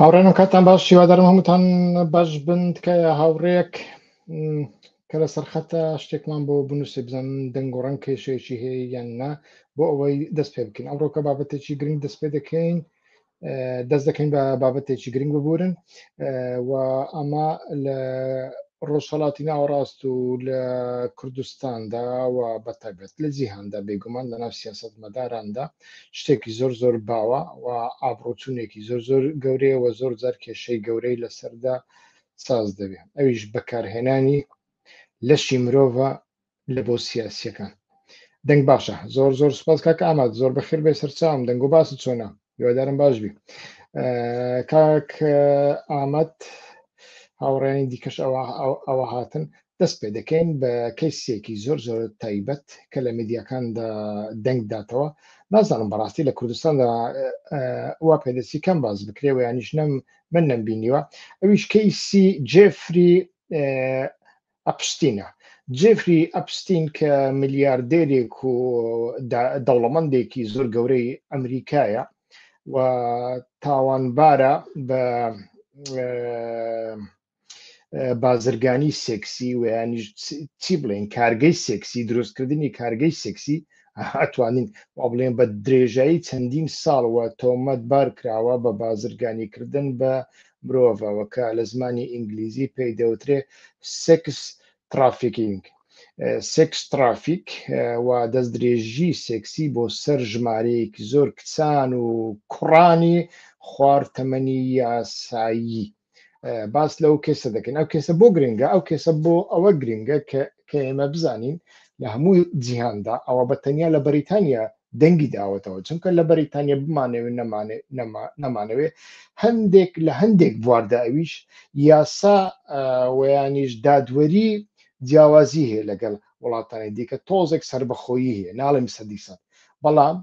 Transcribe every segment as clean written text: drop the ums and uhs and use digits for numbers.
هاوڕێنم کاتان باش، هیوادارم هەمووتان باش بن. تکایە هاوڕێیەک کە لەسەر خەتە شتێکمان بۆ بنووسێ بزانن دەنگ و ڕەنگ کێشەیەکی هەیە یان نا، بۆ ئەوەی دەست پێ بکەین. ئەمڕۆکە بابەتێکی گرنگ دەست پێ دەکەین، دەست دەکەین بە بابەتێکی گرنگ ببورن و ئەمە لە ڕۆژهەڵاتی ناوەڕاست و لە کوردستاندا و بەتایبەت لە جیهاندا بێگومان لە ناو سیاسەتمەداراندا شتێکی زۆر زۆر باوە و ئابڕوچوونێکی زۆر زۆر گەورەیە و زۆر جار کێشەی گەورەی لەسەردا ساز دەبێ، ئەویش بەکارهێنانی لەشی مرۆڤە لە بۆ سیاسیەکان. دەنگ باشە، زۆر زۆر سپاس کاک ئاماد، زۆر بەخێر بێ سەرچاوم. دەنگ و باست چۆنە؟ هیوادارم باش بی کاک ئاماد. هاوڕێیانی دیکەش ئەوە ئەوە هاتن. دەست پێ دەکەین بە کەیسێکی زۆر زۆر تایبەت کە لە میدیاکاندا دەنگ داتەوە. نازانم بەڕاستی لە کوردستاندا وا پێدەچی کەم باز بکرێ و یانیش نەم من نەمبینیوە، ئەویش کەیسی جێفری ئەپستینە. جێفری ئەپستین کە ملیاردێرێک و دەوڵەمەندێکی زۆر گەورەی ئەمریکایە و تاوانبارە بە بازرگانی سێکسی و یانیش چی بڵێن کارگەی سێکسی، دروستکردنی کارگەی سێکسی، ئەتوانین وا بڵێن بە درێژایی چەندین ساڵ وە تۆمەت بار کراوە بە بازرگانیکردن بە مرۆڤەوە کە لە زمانی ئینگلیزی پێی دەوترێ sex trafficking، sex traffic، و دەستدرێژی سێکسی بۆ سەر ژمارەیەکی زۆر کچان و کوڕانی خوار تەمەنی یاسایی. باس لەو کەسە دەکەین. ئەو کەسە بۆ گرنگە؟ ئەو کەسە بۆ ئەوە گرنگە کە ئێمە بزانین لە هەموو جیهاندا، ئەوە بە تەنیا لە بەریتانیا دەنگی داوەتەوە، چونکە لە بەریتانیا بمانەوێ نەمانەوێ هەندێک لە هەندێک بواردا ئەویش یاسا ویانیش دادوەری جیاوازی هەیە لەگەڵ وڵاتانی دیکە، تۆزێک سربەخۆیی هەیە، ناڵێم سەدی سەد، بەڵام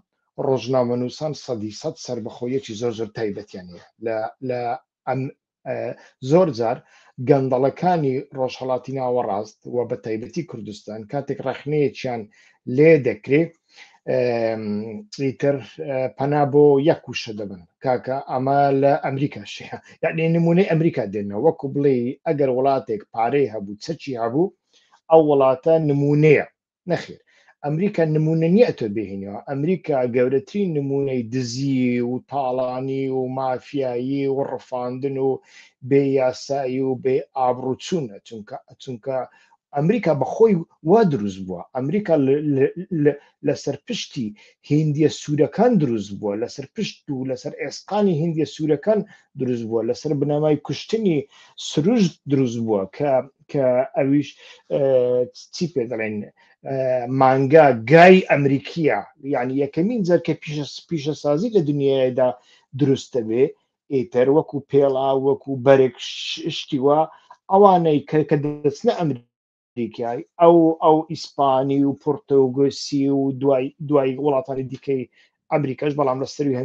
ڕۆژنامەنووسان سەدی سەد سربەخۆیەکی زۆر زۆر تایبەتیان هەیە. لە ئەم زۆر جار گەندەڵەکانی ڕۆژهەڵاتی ناوەڕاست و بە تایبەتی کوردستان کاتێک ڕەخنەیەکیان لێ دەکرێ ئیتر پەنا بۆ یەک وشە دەبن، کاکە ئەمە لە ئەمریکا شەیە، یعنی نمونەی ئەمریکا دێنەوە، وەکو بڵێ ئەگەر وڵاتێک پارەی هەبوو چەکی هەبوو ئەو وڵاتە نمونەیە. نەخێر، ئەمریکا نمونە نیە ئەتۆ بهێنیەوە. ئەمریکا گەورەترین نمونەی دزی و تاڵانی و مافیایی و ڕفاندن و بێ یاسایی و بێ ئابڕوچوونە، چونکە ئەمریکا بەخۆی وا دروست بووە. ئەمریکا لەسەر پشتی هیندیە سوورەکان دروست بووە، لەسەر پشت و لەسەر ئێسقانی هیندیە سوورەکان دروست بووە، لەسەر بنەمای کوشتنی سروشت دروست بووە کە ئەویش چی پێ دەڵێن مانگا گای ئەمریکیە. یعنی یەکەمین جار کە پیشەسازی لە دنیادا دروست دەبێ، ئیتر وەکو پێڵا وەکو بەرگ شتیوە ئەوانەی کە دەچنە ئەمریکای ئەو ئیسپانی و پورتوگسی و دوای وڵاتانی دیکەی ئەمریکاش، بەڵام لە سەروی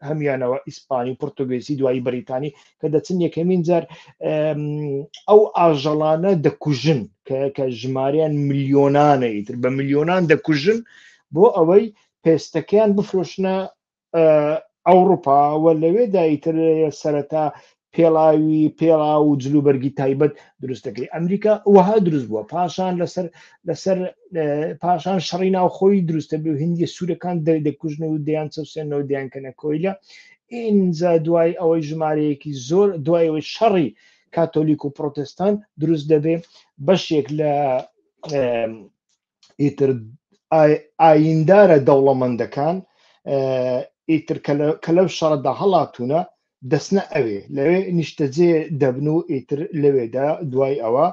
هەمویانەوە ئیسپانی و پرتوگێزی دوایی بەریتانی، کە دەچن یەکەمین جار ئەو ئاژەڵانە دەکوژن کە ژماریان ملیۆنانە، ئیتر بە ملیۆنان دەکوژن بۆ ئەوەی پێستەکەیان بفرۆشنە ئەوروپا و لەوێدا ئیتر سەرەتا پێڵاوی پێڵاو و جلوبەرگی تایبەت دروست دەکرێت. ئەمریکا وەها دروست بووە. پاشان لەسەر پاشان شەڕی ناوخۆی دروستە بێ و هندیە سوورەکان دەکوژن و دەیان چەوسێنەوە دەیانکەنە کۆیلە. ئینجا دوای ئەوەی ژمارەیەکی زۆر دوای ئەوەی شەڕی کاتۆلیک و پرۆتستان دروست دەبێ، بەشێک لە ئیتر ئایندارە دەوڵەمەندەکان ئیتر کە لەو شەڕەدا هەڵاتوونە دەستنە ئەوێ، لەوێ نیشتەجێ دەبن و ئیتر لەوێدا دوای ئەوە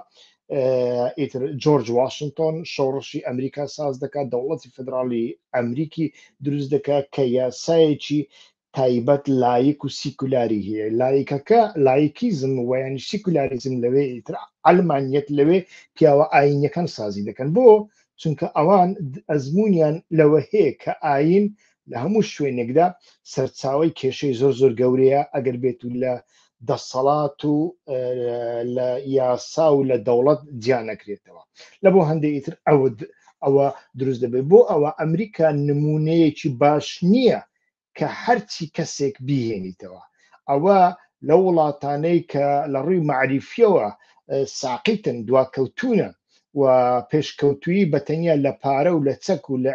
ئیتر جۆرج واشنگتۆن شۆڕشی ئەمریکا ساز دەکات، دەوڵەتی فدراڵی ئەمریکی دروست دەکات کە یاسایەکی تایبەت لایک و سیکولاری هەیە. لایکەکە لایکیزم و یانی سیکولاریزم لەوێ ئیتر عەلمانیەت لەوێ پیاوە ئاینیەکان سازی دەکەن. بۆ؟ چونکە ئەوان ئەزمونیان لەوە هەیە کە ئاین لە هەموو شوێنێکدا سەرچاوەی کێشەی زۆر زۆر گەورەیە ئەگەر بێت و لە دەسەڵات و لە یاسا و لە دەوڵەت جیا نەکرێتەوە. لە بۆ هەندێک ئیتر ئەوە دروست دەبێت. بۆ ئەوە ئەمریکا نمونەیەکی باش نییە کە هەرچی کەسێک بیهێنیتەوە. ئەوە لە وڵاتانەی کە لە ڕووی مەعریفیەوە ساقیتن، دواکەوتوونە و پێشکەوتوویی بە تەنیا لە پارە و لە چەک و لە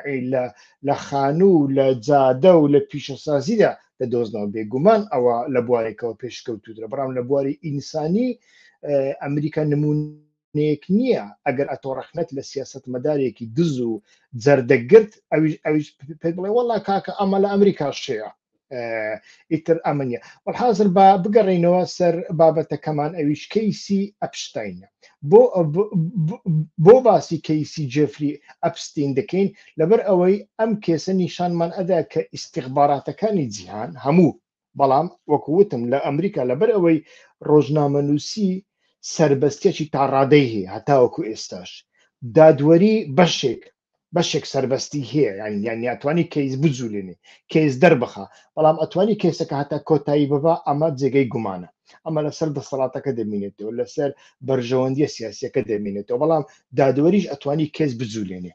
لە خانوو و لە جادە و لە پیشەسازیدا دەدۆزنەوە، بێگومان ئەوە لە بوارێکەوە پێشکەوتووترە، بەڵام لە بواری ئینسانی ئەمریکا نموونەیەک نییە. ئەگەر ئەتۆ ڕەخنەت لە سیاسەتمەدارێکی دز و جەردە گرت، ئەویش ئەویش پێت بڵێ وەڵا کاکە ئەمە لە ئەمریکاش هەیە، ئیتر ئەمە نیە. وەلحازر با بگەڕێینەوە سەر بابەتەکەمان، ئەویش کەیسی ئەپشتاینە. بۆ بۆ باسی کەیسی جێفری ئەپستین دەکەین؟ لەبەر ئەوەی ئەم کێسە نیشانمان ئەدا کە ئیستیخباراتەکانی جیهان هەموو، بەڵام وەکو وتم لە ئەمریکا لەبەر ئەوەی ڕۆژنامەنووسی سەربەستیەکی تا ڕادەی هەیە هەتاوەکو ئێستاش، دادوەری بەشێک بەشێک سەربەستی هەیە، یانی یانی ئەتوانی کەیس بجولێنێ، کەیس دەربخا، بەڵام ئەتوانی کەیسەکە هەتا کۆتایی ببا، ئەمە جێگەی گومانە. ئەمە لەسەر دەسەڵاتەکە دەمینێتەوە، لەسەر بەرژەوەندیە سیاسیەکە دەمینێتەوە، بەڵام دادوەریش ئەتوانی کەیس بجولێنێ.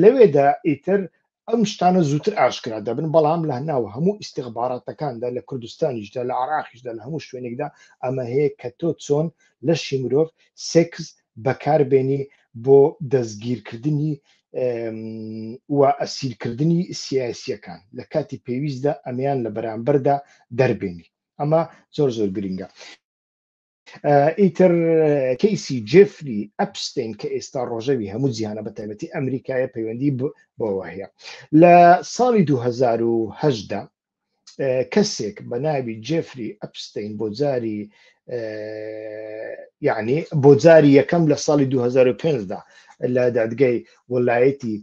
لەوێدا ئیتر ئەم شتانە زووتر ئاشکرا دەبن. بەڵام لە ناو هەموو ئیستیخباراتەکاندا، لە کوردستانیشدا، لە عراقیشدا، لە هەموو شوێنێکدا ئەمە هەیە کە تۆ چۆن لەشی مرۆڤ، سێکس بەکاربێنی بۆ دەستگیرکردنی و ئەسیرکردنی سیاسیەکان، لە کاتی پێویستدا ئەمەیان لە بەرامبەردا دەربێنی. ئەمە زۆر زۆر گرنگە. ئیتر کەیسی جێفری ئەپستین کە ئێستا ڕۆژەوی هەموو جیهانە بە تایبەتی ئەمریکایە، پەیوەندی بەوە هەیە. لە ساڵی 2010 کەسێک بە ناوی جێفری ئەپستین بۆ جاری یعنی بۆ جاری یەکەم لە ساڵی 2005دا لە دادگای وڵایەتی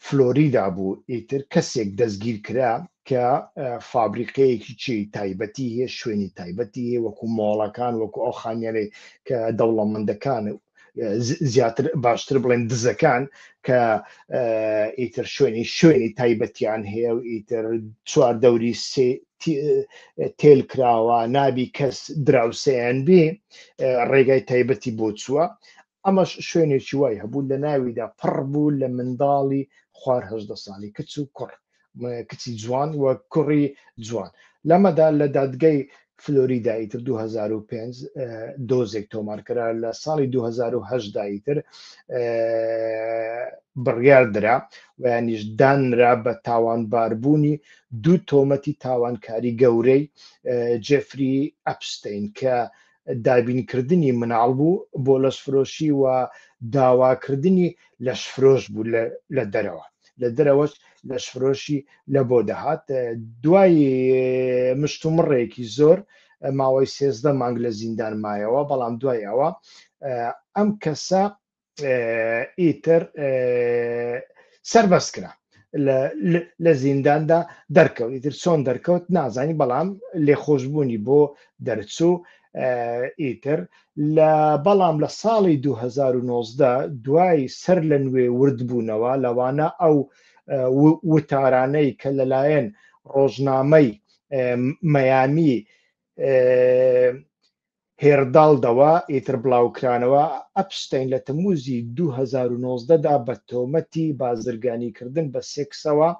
فلۆریدا بوو، ئیتر کەسێک دەستگیر کرا کە فابریقەیەکی چی تایبەتی هەیە، شوێنی تایبەتی هەیە، وەکو مۆڵەکان، وەکو ئەو خانیانەی کە دەوڵەمەندەکان، زیاتر باشتر بڵێن دزەکان، کە ئیتر شوێنی شوێنی تایبەتیان هەیە و ئیتر چوار دەوری سێ تێل کراوە، نابی کەس دراوسێیان بێ، ڕێگای تایبەتی بۆ چووە. ئەمەش شوێنێکی وای هەبوو لە ناویدا پڕ بوو لە منداڵی خوار 18 ساڵی، کچ و کوڕ، کچی جوان و کوڕی جوان. لەمەدا لە دادگای فلۆریدا ئیتر 2005 دۆزێک تۆمار کرا. لە ساڵی 2010 دا ئیتر بڕیار درا ویانیش دانرا بە تاوانباربوونی دوو تۆمەتی تاوانکاری گەورەی جێفری ئەپستین کە دابینکردنی مناڵ بوو بۆ لەشفرۆشی و داواکردنی لەشفرۆش بوو لە دەرەوە، لە دەرەوەش لەشفرۆشی لە بۆ دەهات. دوای مشتومڕێکی زۆر ماوەی 13 مانگ لە زیندان مایەوە، بەڵام دوای ئەوە ئەم کەسە ئیتر سەربەست کرا، لە زینداندا دەرکەوت. ئیتر چۆن دەرکەوت نازانی، بەڵام لێخۆشببوونی بۆ دەرچوو ئیتر لە بەڵام لە ساڵی 2009 دوای سەر لە نوێ وردبوونەوە، لەوانە ئەو وتارانەی کە لەلایەن ڕۆژنامەی مەیامی هێرداڵدەوە ئیتر بڵاوکرانەوە، ئەپستەین لە تەمووزی 2019 دا بە تۆمەتی بازرگانیکردن بە سێکسەوە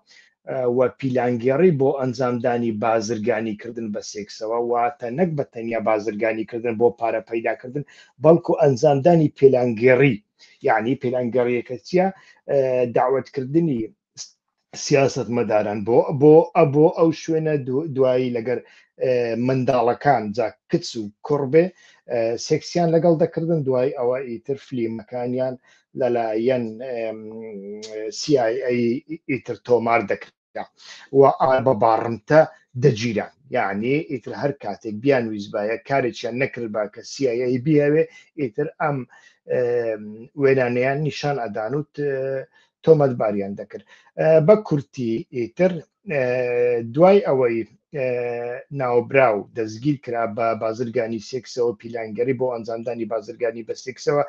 و پیلانگێڕی بۆ ئەنجامدانی بازرگانیکردن بە سێکسەوە، واتە نەک بە تەنیا بازرگانیکردن بۆ پارە پەیداکردن، بەڵکو ئەنجامدانی پیلانگێڕی، یعنی پیلانگێڕیەکە چییە؟ داوەتکردنی سیاسەتمەداران بۆ بۆ بۆ ئەو شوێنە، دوایی لەگەر منداڵەکان جا کچ و کوڕ بێ سێکسیان لەگەڵ دەکردن، دوای ئەوە ئیتر فلیمەکانیان لەلایەن CIA ئیتر تۆمار دەکرا و بە باڕمتە دەگیران. یعنی ئیتر هەر کاتێک بیان ویستبایە کارێکیان نەکردبا کە CIA بیهەوێ، ئیتر ئەم وێنانەیان نیشان ئەدان و تۆمەتباریان دەکرد. بە کورتی ئیتر دوای ئەوەی ناوبراو دەستگیر کرا بە بازرگانی سێکسەوە، پیلانگەری بۆ ئەنجامدانی بازرگانی بە سێکسەوە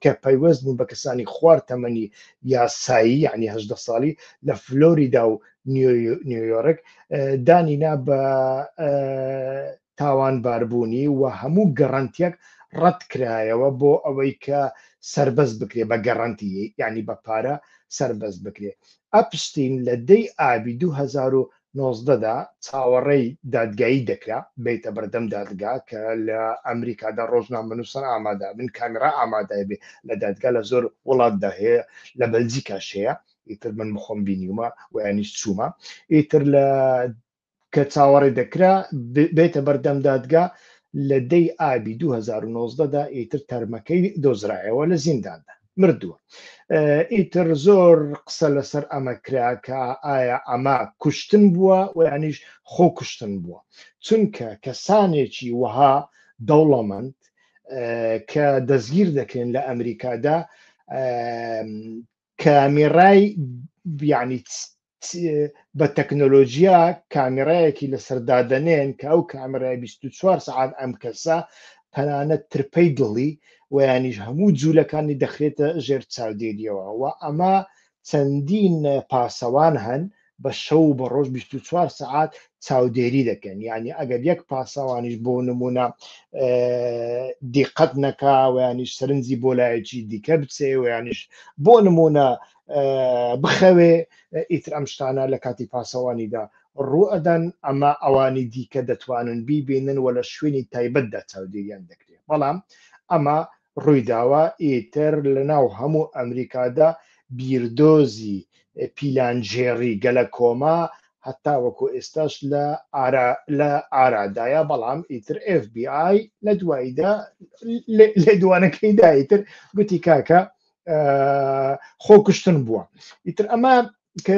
کە پەیوەست بوون بە کەسانی خوار تەمەنی یاسایی، یعنی 18 ساڵی، لە فلۆریدا و نیویۆرک، دانی نا بە تاوانباربوونی و هەموو گەڕەنتیەک ڕەت کرایەوە بۆ ئەوەی کە سەربەست بکرێ بە گەڕەنتی، یعنی بە پارە سەربەست بکرێ. ئەپستین لە دەی ئابی 2000. نۆزدەدا چاوەڕێی دادگایی دەکرا بێتە بەردەم دادگا کە لە ئەمریکادا ڕۆژنامەنووسان ئامادە بن، کامێرا ئامادە بێ لە دادگا، لە زۆر وڵاتدا هەیە، لە بەلجیکاش هەیە، ئیتر من بخۆم بینیومە و یانیش چوومە. ئیتر لە کە چاوەڕێ دەکرا بێتە بەردەم دادگا لە دەی ئابی 2019 دا ئیتر تەرمەکەی دۆزرایەوە لە زینداندا مردووە. ئیتر زۆر قسە لەسەر ئەمە کرا کە ئایا ئەمە کوشتن بووە و یانیش خۆ کوشتن بووە، چونکە کەسانێکی وەها دەوڵەمەند کە دەستگیر دەکرێن لە ئەمریکادا کامێرای یعنی بە تەکنۆلۆژیا کامێرایەکی لەسەر دادەنێن کە ئەو کامێرای 24 سەعات ئەم کەسە تەنانەت ترپەی دڵی و یانیش هەموو جوولەکانی دەخرێتە ژێر چاودێریەوە و ئەمە چەندین پاسەوان هەن بە شەو و بە ڕۆژ 24 سەعات چاودێری دەکەن. یعنی ئەگەر یەک پاسەوانیش بۆ نمونە دیقەت نەکا و یانیش سەرنجی بۆ لایەکی دیکە بچێ و یانیش بۆ نمونە بخەوێ، ئیتر ئەم شتانە لە کاتی پاسەوانیدا ڕوو ئەدەن، ئەمە ئەوانی دیکە دەتوانن بیبینن و لە شوێنی تایبەتدا چاودێریان دەکرێت. بەڵام ئەمە ڕوویداوە، ئیتر لەناو هەموو ئەمریکادا بیردۆزی پیلانگێڕی گەلەکۆمە هەتاوەکو ئێستاش لە ئارا لە ئارادایە، بەڵام ئیتر FBI لە دواییدا لێدوانەکەیدا ئیتر گوتی کاکە خۆکوشتن بووە. ئیتر ئەمە کە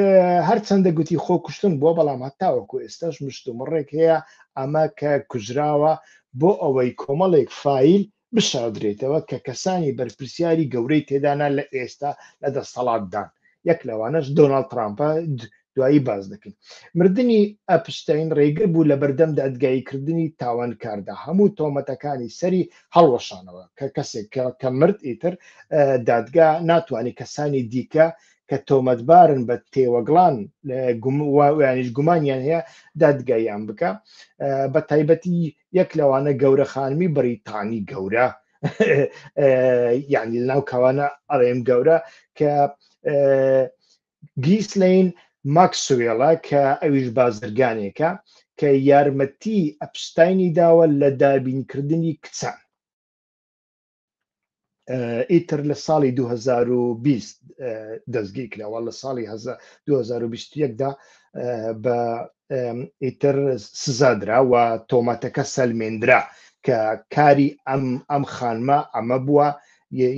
هەرچەندە گوتی خۆکوشتن بووە، بەڵام هەتاوەکو ئێستاش مشتومڕێک هەیە ئەمە کە کوژراوە بۆ ئەوەی کۆمەڵێک فایل بشاردرێتەوە کە کەسانی بەرپرسیاری گەورەی تێدانە لە ئێستا لە دەستەڵاتدان، یەک لەوانەش دۆناڵد ترامپە، دوایی باس دەکەین. مردنی ئەپشتەین ڕێگر بوو لە بەردەم دادگاییکردنی تاوانکاردا، هەموو تۆمەتەکانی سەری هەڵوەشانەوە، کە کەسێک کە مرد ئیتر دادگا ناتوانێت کەسانی دیکە کە تۆمەتبارن بە تێوەگڵان یانیش گومانیان هەیە دادگاییان بکە، بە تایبەتی یەک لەوانە گەورە خانمی بەریتانی گەورە، یعنی لەناو کەوانە ئەڵێم گەورە، کە گیسلین ماکسوێڵە کە ئەویش بازرگانێکە کە یارمەتی ئەپستاینی داوە لە دابینکردنی کچان. ئیتر لە ساڵی 2020 دەستگیر کراوە، لە ساڵی 2021 دا بە ئیتر سزادرا و تۆمەتەکە سەلمێندرا کە کاری ئەم ئەم خانمە ئەمە بووە،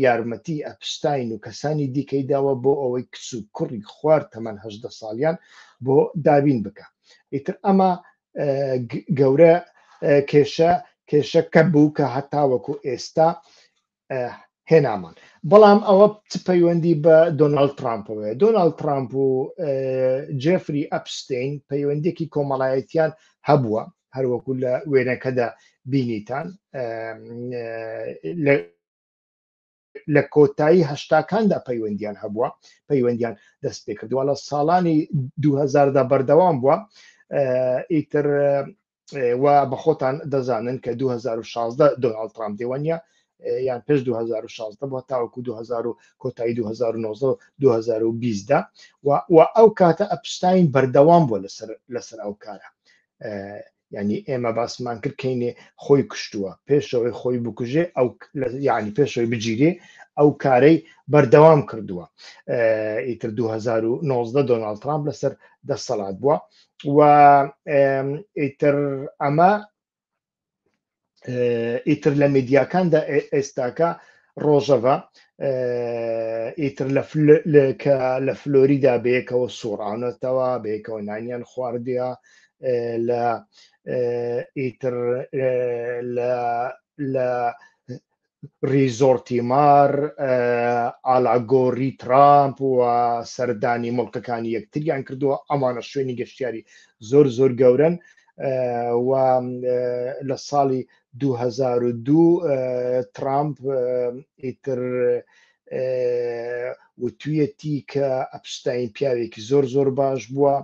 یارمەتی ئەپستاین و کەسانی دیکەی داوە بۆ ئەوەی کچ و کوڕی خوار تەمەن 18 ساڵیان بۆ دابین بکە. ئیتر ئەمە گەورە کێشە کێشەکە بوو کە هەتاوەکو ئێستا هێنامان. بەڵام ئەوە چ پەیوەندی بە دۆناڵد ترامپەوەیە؟ دۆناڵد ترامپ و جێفری ئەپستین پەیوەندێکی کۆمەڵایەتیان هەبووە، هەروەکو لە وێنەکەدا بینیتان لە کۆتایی هەشتاکاندا پەیوەندیان هەبووە، پەیوەندیان دەست پێکردووە، لە ساڵانی 2000دا بەردەوام بووە. ئیتر و بە خۆتان دەزانن کە 2016 دۆناڵد ترامپ دێوانە، یان پێش 2016 بۆ تاوەکو 2000 و کۆتایی 2019 2020 دا و ئەو کاتە ئەپستاین بەردەوام بووە لەسەر ئەو کارە. یعنی ئێمە باسمان کرد کەینێ خۆی کوشتووە، پێشەوەی خۆی بکوژێ ئەو یعنی پێشەوەی بگیرێ ئەو کارەی بەردەوام کردووە. ئیتر 2019 دۆناڵد ترامپ لەسەر دەسەڵات بووە و ئیتر ئەمە ئیتر لە میدیاکاندا ئێستاکە ڕۆژەڤە. ئیتر کە لە فلۆریدا بەیەکەوە سوڕانەتەوە، بەیەکەوە نانیان خواردیە، لە ئیتر لە ریزۆرتی مار ئالاگۆری ترامپ و سەردانی مڵکەکانی یەکتریان کردووە. ئەمانە شوێنی گەشتیاری زۆر زۆر گەورن و لە ساڵی 2002 ترامپ ئیتر وتویەتی کە ئەپستاین پیاوێکی زۆر زۆر باش بووە.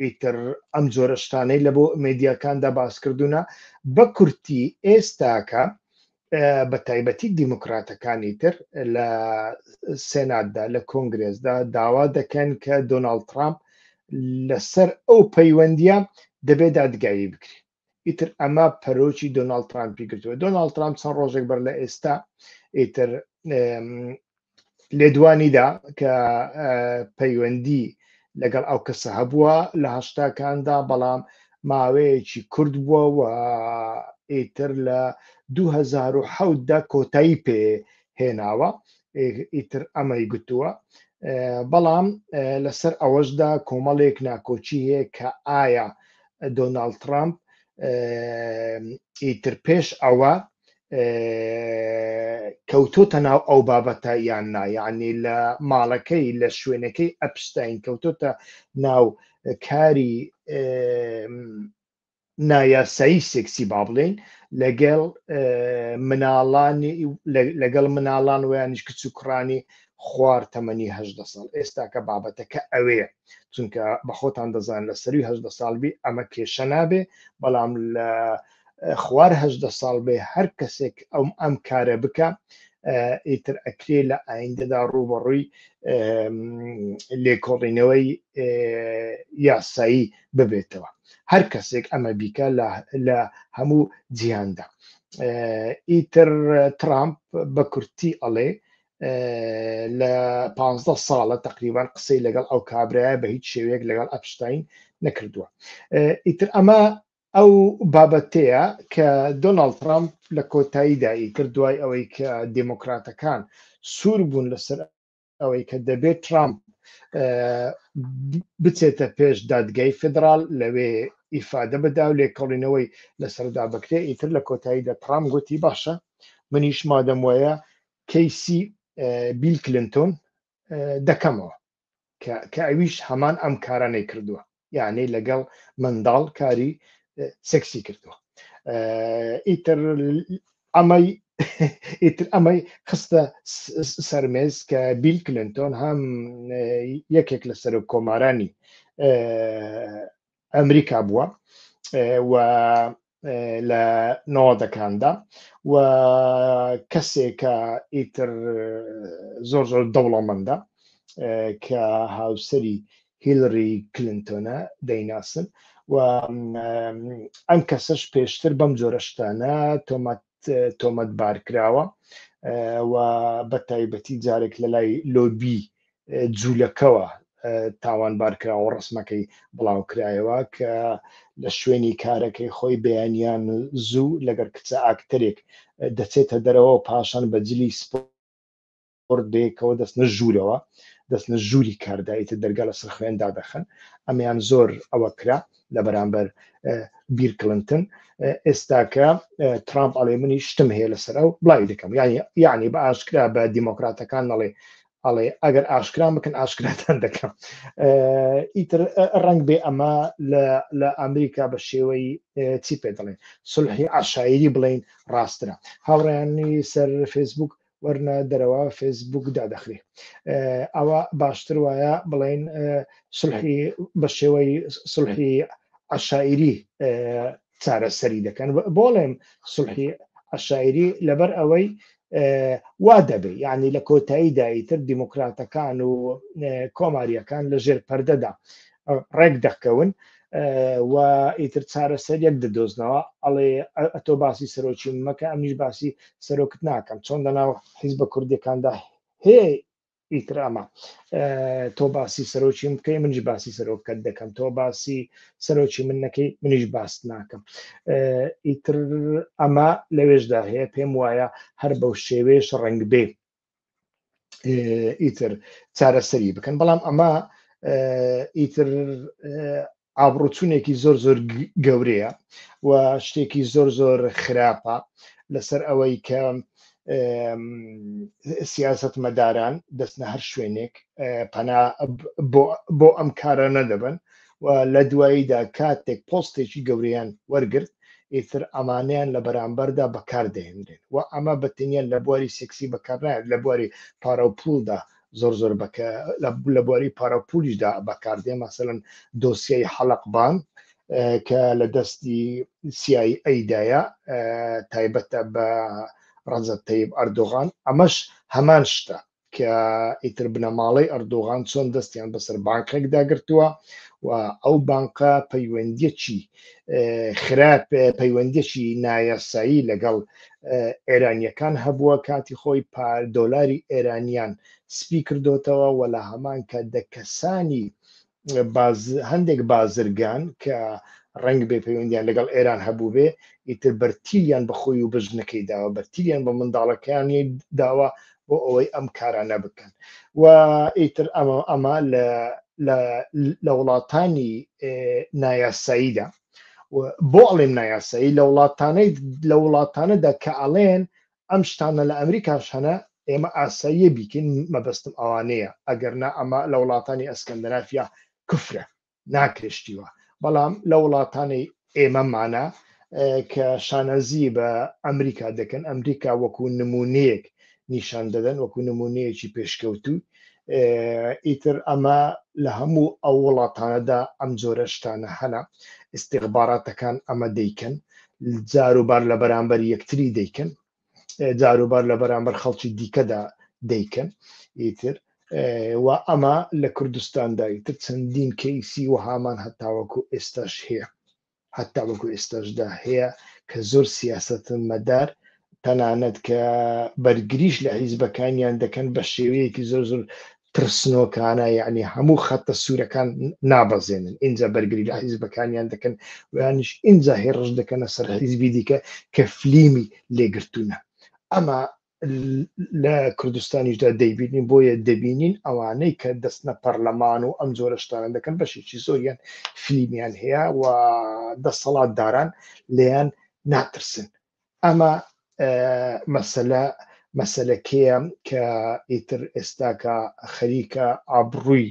ئیتر ئەم جۆرە شتانەی لە بۆ مێدیاکاندا باس کردوونە. بە کورتی ئێستاکە بە تایبەتی دیموکراتەکانی تر لە سێناتدا لە کۆنگرێسدا داوا دەکەن کە دۆناڵد ترامپ لەسەر ئەو پەیوەندیە دەبێت دادگایی بکرێ. ئیتر ئەمە پەرۆکی دۆناڵد ترامپی گرتووە. دۆناڵد ترامپ چەند ڕۆژێک بەر لە ئێستا ئیتر لێدوانیدا کە پەیوەندی لەگەڵ ئەو کەسە هەبووە لە هەشتاکاندا، بەڵام ماوەیەکی کورت بووە و ئیتر لە 2007دا کۆتایی پێ هێناوە، ئیتر ئەمەی گوتووە. بەڵام لەسەر ئەوەشدا کۆمەڵێک ناکۆکی هەیە کە ئایا دۆناڵد ترامپ ئیتر پێش ئەوە کەوتۆتە ناو ئەو بابەتە یان نا، یعنی لە ماڵەکەی لە شوێنەکەی ئەپستاین کەوتۆتە ناو کاری نایاسایی سێکسی با بڵێین لەگەڵ مناڵانی لەگەڵ مناڵان ویانیش کچ و کوڕانی خوار تەمەنی هەدە ساڵ. ئێستاکە بابەتەکە ئەوەیە، چونکە بە خۆتان دەزان لە سەروی هەدە ساڵ بی ئەمە کێشە نابێ، بەڵام لە خوار هەدە ساڵ بێ هەر کەسێک ئەم ئەم کارە بکە ئیتر ئەکرێ لە ئایندەدا ڕووبەڕووی لێکۆڵینەوەی یاسایی ببێتەوە. هەر کەسێک ئەمە بیکە لە هەموو جیهاندا. ئیتر ترامپ بە کورتی ئەڵێ لە 15 ساڵە تقریبان قسەی لەگەڵ ئەو کابرایە بە هیچ شێوەیەک لەگەڵ ئەپشتین نەکردووە. ئیتر ئەمە ئەو بابەتەیە کە دۆناڵد ترامپ لە کۆتاییدا ئیتر دوای ئەوەی کە دێمۆکراتەکان سوور بوون لەسەر ئەوەی کە دەبێت ترامپ بچێتە پێش دادگای فیدراڵ لەوێ ئیفادە بدا و لێکۆڵینەوەی لەسەردا بکرێ، ئیتر لە کۆتاییدا ترامپ گوتی باشە منیش مادەم وایە کەیسی بیل کلینتۆن دەکەمەوە کە ئەویش هەمان ئەم کارانەی کردووە، یعنی لەگەڵ منداڵ کاری سێکسی کردووە. ئیتر ئەمەی ئیتر ئەمەی خستە سەرمێز کە بیل کلنتۆن هەم یەکێک لە سەرۆک کۆمارانی ئەمریکا بووە و لە نەوەدەکاندا و کەسێکە ئیتر زۆر زۆر دەوڵەمەندە کە هاوسەری هیلری کلنتۆنە دەیناسن و ئەم کەسەش پێشتر بەم جۆرە شتانە تۆمەت تۆمەتبار کراوە و بە تایبەتی جارێک لە لای لۆبی جوولەکەوە تاوانبار کراوە، ڕسمەکەی بڵاو کرایەوە کە لە شوێنی کارەکەی خۆی بەیانیان زوو لەگەر کچە ئاکتەرێک دەچێتە دەرەوە و پاشان بە جلی سپۆرت بەیەکەوە دەستنە ژوورەوە، دەستنە ژووری کاردا، ئیتر دەرگا لەسەر خوێن دادەخەن. ئەمەیان زۆر ئەوە کرا لە بەرامبەر بیل کلنتن. ئێستاکە ترامپ ئەڵێ منی شتم هەیە لەسەر ئەو بڵاوی دەکەم، یعنی بە ئاشکرا بە دیموکراتەکان نەڵێ، ئەڵێ ئەگەر ئاشکرام بکەن ئاشکراتان دەکەم. ئیتر ڕەنگ بێ ئەمە لە ئەمریکا بە شێوەی چی پێ دەڵێن سولحی عشایری بڵین ڕاسترە. هاوڕیانی سەر فێسبوک وەرنە دەرەوە، فێسبوک دادەخرێ. ئەوە باشتر وایە بڵین سولحی بە شێوەی سولحی عشایری چارەسەری دەکەن. بۆڵێم سولحی عشایری لەبەر ئەوەی وا دەبێ، یعنی لە کۆتاییدا ئیتر دیموکراتەکان و کۆماریەکان لە ژێر پەردەدا ڕێک دەکەون و ئیتر چارەسەر یەک دەدۆزنەوە. ئەڵێ ئەتۆ باسی سەرۆکی مەکە، ئەمنیش باسی سەرۆکت ناکەم، چۆن لەناو حیزبە کوردیەکاندا هەیە. ئیتر ئەمە تۆ باسی سەرۆکی بکەی منیش باسی سەرۆکەت دەکەم، تۆ باسی سەرۆکی من نەکەی منیش باست ناکەم. ئیتر ئەمە لەوێشدا هەیە. پێم وایە هەر بەو شێوەیەش ڕەنگ بێ ئیتر چارەسەری بکەن، بەڵام ئەمە ئیتر ئابڕوچوونێکی زۆر زۆر گەورەیە و شتێکی زۆر زۆر خراپە لەسەر ئەوەی کە سیاست مەداران دەستنە هەر شوێنێک پەنا بۆ ئەم کارە نەدەبن و لە دواییدا کاتێک پۆستێکی گەورەیان وەرگرت ئیتر ئەمانەیان لە بەرامبەردا بەکاردەهێنرێن و ئەمە بە تەنیا لە بواری سێکسی بەکارنایەت، لە بواری پارە و پوڵدا زۆر زۆر بەکە لە بواری پارە و پولیشدا بەکاردێ. مەسەلەن دۆسیەی حەلەقبان کە لە دەستی CIA دایە تایبەتە بە ڕەجەب تەیب ئەردۆغان، ئەمەش هەمان شتە. کە ئیتر بنەماڵەی ئەردۆغان چۆن دەستیان بەسەر بانقێکدا گرتووە و ئەو بانقە پەیوەندیەکی خراپ، پەیوەندیەکی نایاسایی لەگەڵ ئێرانیەکان هەبووە، کاتی خۆی پار دۆلاری ئێرانیان سپی کردۆتەوە و لە هەمان کاتدا کەسانی باز هەندێک بازرگان کە ڕەنگ بێ پەیوەندیان لەگەڵ ئێران هەبوو بێ، ئیتر بەرتیلیان بە خۆی و بە ژنەکەی داوە، بەرتیلیان بە منداڵەکانی داوە بۆ ئەوەی ئەم کارانە بکەن و ئیتر ئەمە ئەمە لە لە وڵاتانی نایاساییدا، بۆ ئەڵێم نایاسایی، لە وڵاتانەی لە وڵاتانەدا کە ئەڵێن ئەم شتانە لە ئەمریکاش هەنە ئێمە ئاساییە بیکەین، مەبەستم ئەوانەیە، ئەگەر نا ئەمە لە وڵاتانی ئەسکەندەنافیا کفرە، ناکرێ شتی وا، بەڵام لە وڵاتانەی ئێمەمانە کە شانازی بە ئەمریکا دەکەن، ئەمریکا وەکو نمونەیەک نیشان دەدەن، وەکو نمونەیەکی پێشکەوتوو، ئیتر ئەمە لە هەموو ئەو وڵاتانەدا ئەم جۆرە شتانە هەنە، ئیستیخباراتەکان ئەمە دەیکەن، جاروبار لە بەرامبەر یەکتری دەیکەن، جاروبار لە بەرامبەر خەڵکی دیکەدا دەیکەن. ئیتر و ئەمە لە کوردستاندا ئیتر چەندین کەیسی وەهامان هەتاوەکو ئێستاش هەیە، هەتاوەکو ئێستاشدا هەیە کە زۆر سیاسەتمەدار تەنانەت کە بەرگریش لە حیزبەکانیان دەکەن بە شێوەیەکی زۆر زۆر ترسنۆکانە، یعنی هەموو خەتە سوورەکان نابەزێنن، ئینجا بەرگری لە حیزبەکانیان دەکەن ویانیش ئینجا هێڕش دەکەنە سەر حیزبی دیکە کە فلیمی لێگرتوونە. ئەمە لە کوردستانیشدا دەیبینین، بۆیە دەبینین ئەوانەی کە دەستنە پەرلەمان و ئەم جۆرە شتانە دەکەن بەشێکی زۆریان فلیمیان هەیە و دەسەڵاتداران لێیان ناترسن. ئەمە مەسەلە مەسەلەکەیە کە ئیتر ئێستاکە خەریکە ئابڕووی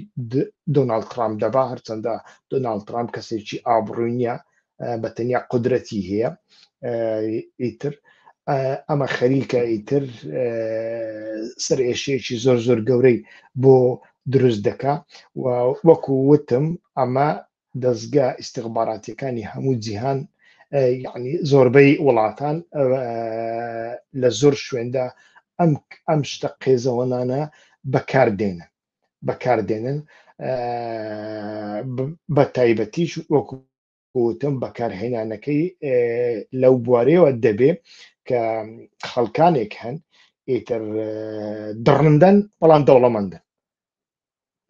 دۆناڵد ترامپ دەبا، هەرچەندە دۆناڵد ترامپ کەسێکی ئابڕووی نییە، بە تەنیا قودرەتی هەیە. ئیتر ئەمە خەریکە ئیتر سەرئێشەیەکی زۆر زۆر گەورەی بۆ دروست دەکا و وەکو وتم ئەمە دەزگا ئیستیخباراتیەکانی هەموو جیهان، یعنی زۆربەی وڵاتان لە زۆر شوێندا ئەم ئەم شتە قێزەوەنانە بەکاردێنن بەکاردێنن، بە تایبەتیش وەکو وتم بەکارهێنانەکەی لەو بوارەیەوە دەبێ کە خەڵکانێک هەن ئیتر دڕندەن بەڵام دەوڵەمەندن،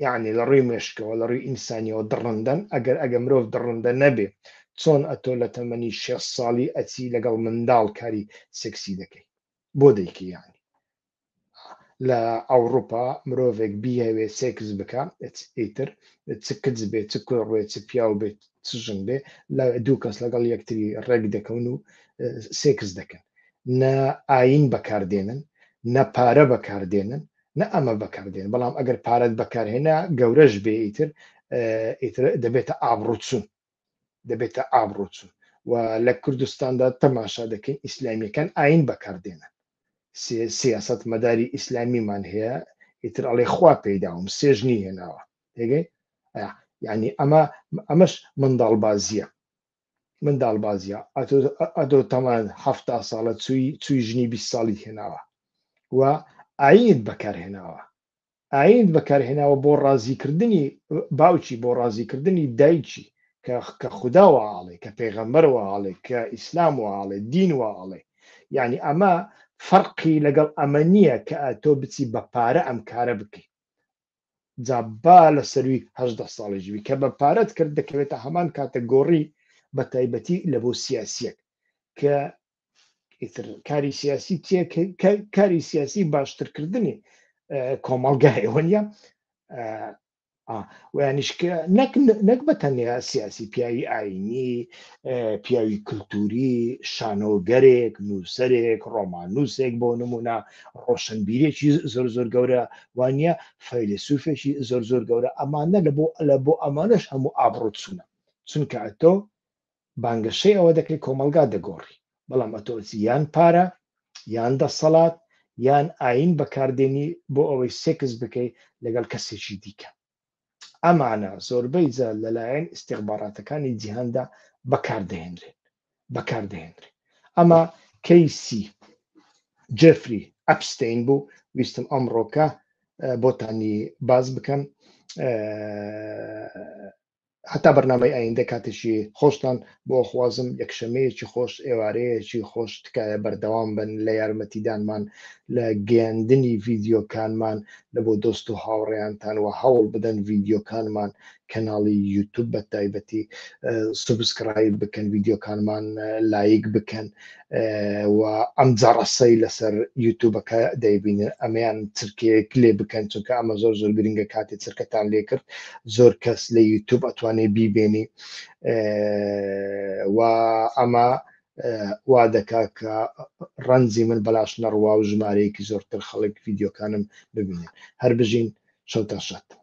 یعنی لە ڕووی مێشکەوە لە ڕووی ئینسانیەوە دڕندەن. ئەگەر ئەگە مرۆڤ دڕندە نەبێ چۆن ئەتۆ لە تەمەنی 6 ساڵی ئەچی لەگەڵ منداڵ کاری سێکسی دەکەی؟ بۆ دەیکەی؟ یعنی لە ئەوروپا مرۆڤێک بیهەوێ سێکس بکە ئیتر چ کچ بێ چ کوڕ بێ چ پیاو بێت چ ژن بێ، لە دوو کەس لەگەڵ یەکتری ڕێک دەکەون و سێکس دەکەن، نە ئاین بەکاردێنن نە پارە بەکاردێنن نە ئەمە بەکاردێن. بەڵام ئەگەر پارەت بەکارهێنا گەورەش بێ ئیتر ئیتر دەبێتە ئابڕوچوون، دەبێتە ئابڕوچوون. و لە کوردستاندا تەماشا دەکەین ئیسلامیەکان ئاین بەکاردێنن، سیاست مەداری ئیسلامیمان هەیە ئیتر ئەڵێ خوا پێیداوم سێژنی هێناوە، تێگەی؟ یعنی ئەمە ئەمەش منداڵبازیە، منداڵبازیە. ئەتۆ تەمان 70 ساڵە چووی چووی ژنی 20 ساڵی هێناوە و ئاینت بەکارهێناوە، ئاینت بەکارهێناوە بۆ ڕازیکردنی باوکی، بۆ ڕازیکردنی دایکی، کە خودا وا ئەڵێ، کە پێغەمبەر وا ئەڵێ، کە ئیسلام وا ئەڵێ، دین وا ئەڵێ. یعنی ئەمە فەرقی لەگەڵ ئەمە نییە کە ئەتۆ بچی بە پارە ئەم کارە بکەی، جا با لە سەروی 18 ساڵیش بی کە بە پارەت کرد دەکەوێتە هەمان کاتەگۆڕی، بە تایبەتی لە بۆ سیاسیەک کە ئیتر کاری سیاسی چیە؟ کاری سیاسی باشترکردنی کۆمەڵگای ئەوە نیە؟ ویانیش کە نەک بە تەنیا سیاسی، پیاوی ئاینی، پیاوی کللتوری، شانۆگەرێک، نووسەرێک، ڕۆماننووسێک، بۆ نمونە ڕۆشنبیرێکی زۆر زۆر گەورە وانە، فەیلسوفێکی زۆر زۆر گەورە، ئەمانە لە بۆ لە بۆ ئەمانەش هەموو ئابڕوچوونە، چونکە ئەتۆ بانگەشەی ئەوە دەکەی کۆمەڵگا دەگۆڕی، بەڵام ئەتۆ یان پارە یان دەسەڵات یان ئاین بەکاردێنی بۆ ئەوەی سێکس بکەی لەگەڵ کەسێکی دیکە. ئەمانە زۆربەی جار لەلایەن ئیستیخباراتەکانی جیهاندا بەکاردەهێنرێن بەکاردەهێنرێن. ئەمە کەیسی جێفری ئەپستین بوو، ویستم ئەمڕۆکە بۆتانی باز بکەم. هەتا بەرنامەی ئایندە کاتێکی خۆشتان بۆ خوازم، یەکشەمەیەکی خۆش، ئێوارەیەکی خۆش. تکایە بەردەوام بن لە یارمەتیدانمان لە گەیاندنی ڤیدیۆکانمان لە بۆ دۆست و هاوڕێیانتان و هەوڵ بدەن ڤیدیۆکانمان کەناڵی یوتوب بە تایبەتی subscribe بکەن، ڤیدیۆکانمان لایک بکەن و ئەم جەڕەسەی لەسەر یوتوبەکە دەیبینن ئەمەیان چرکەیەک لێ بکەن، چونکە ئەمە زۆر زۆر گرنگە. کاتێ چرکەتان لێ کرد زۆر کەس لە یوتوب ئەتوانێ بیبێنی و ئەمە وا دەکا کە ڕەنجی من بەلاش نەڕوا و ژمارەیەکی زۆرتر خەڵک ڤیدیۆکانم ببینن. هەر بژین، شەوتان شاد.